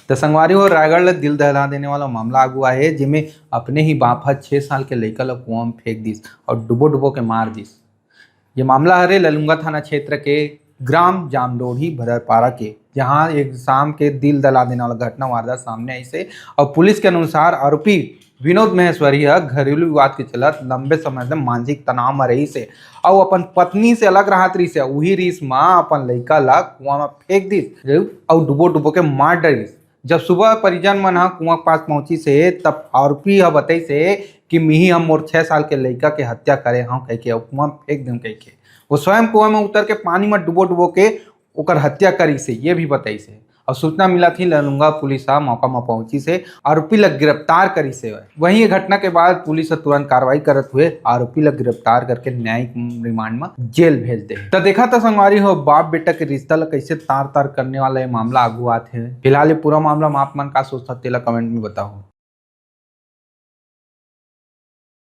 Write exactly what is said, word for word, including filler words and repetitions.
त संगवारी हो, रायगढ़ ले दिल दहला देने वाला मामला आगू आए हे, जेमे अपने ही बाप ह छह साल के लइका ल कुआं म फेंक दिस अउ डुबो डुबो के मार दिस। ये मामला हरे ललुंगा थाना क्षेत्र के ग्राम जामडोढ़ी भदरपारा के, जहां एक शाम के दिल दहला देने वाला घटना वारदात सामने आइस हे। अउ पुलिस के अनुसार आरोपी विनोद महेश्वरी ह घरेलू विवाद के चलत लंबे समय से मानसिक तनाव म रहिस हे अउ अपन पत्नी से अलग रहत रहिस हे। उही रिस म अपन लइका ला कुआं म फेंक दिस अउ डुबो डुबो के मार डरिस। जब सुबह परिजन मन ह कुआं के पास पहुंचिस हे, तब आरोपी ह बताइस हे कि मिही हम मोर छह साल के लइका के हत्या करे हंव कहिके अउ कुआं म फेंक देम कहिके। वो स्वयं कुआं में उतर के पानी में डुबो डुबो के ओकर हत्या करिस हे, ये भी बताइस हे। अउ सूचना मिलत ही ललुंगा पुलिस ह मौका म पहुंचिस हे, आरोपी ल गिरफ्तार करिस हे। वहीं ये घटना के बाद पुलिस ह तुरंत कार्रवाई करत हुए आरोपी ल गिरफ्तार करके न्यायिक रिमांड म जेल भेज दे। त देखा त संगवारी हो, बाप बेटा के रिश्ता ल कैसे तार तार करने वाला ये मामला आगू आत हे। फिलहाल ये पूरा मामला म आप मन का सोचथव, तेला कमेंट में बताओ।